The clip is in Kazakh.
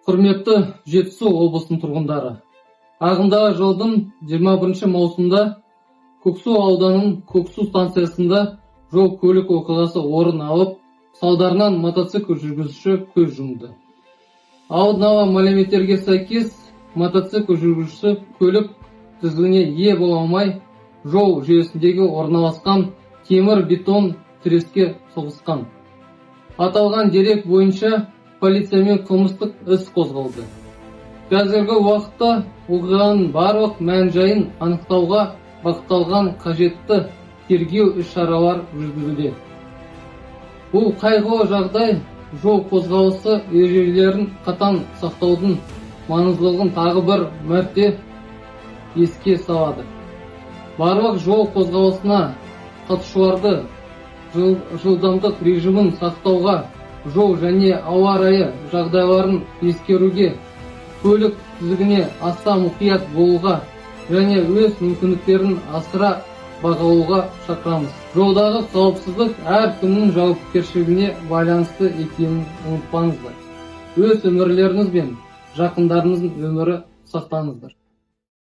Құрметті Жетісу облысының тұрғындары! Ағымдағы жылдың 21 маусымында Көксу ауданының Көксу станциясында жол көлік оқиғасы орын алып, салдарынан мотоцикл жүргізушісі көз жұмды. Алдын ала мәліметтерге сәйкес, мотоцикл жүргізушісі көлік тізгініне ие бола алмай, жол жүйесіндегі орналасқан темір бетон тіреске соғысқан. Аталған дерек бойынша полициямен қылмыстық іс қозғалды. Қазіргі уақытта оқиғаның барлық мән-жайын анықтауға бағытталған қажетті тергеу іс-шаралар жүргізілуде. Бұл қайғылы жағдай жол қозғалысы ережелерін қатаң сақтаудың маңыздылығын тағы бір мәрте еске салады. Барлық жол қозғалысына қатысушыларды жылдамдық режимін сақтауға, жол және ауа райы жағдайларын ескеруге, көлік тізгініне аса мұқият болуға және өз мүмкіндіктерін асыра бағалауға шақырамыз. Жолдағы қауіпсіздік әркімнің жауапкершілігіне байланысты екенін ұмытпаңыздар. Өз өмірлеріңіз бен жақындарыңыздың өмірі сақтаңыздар.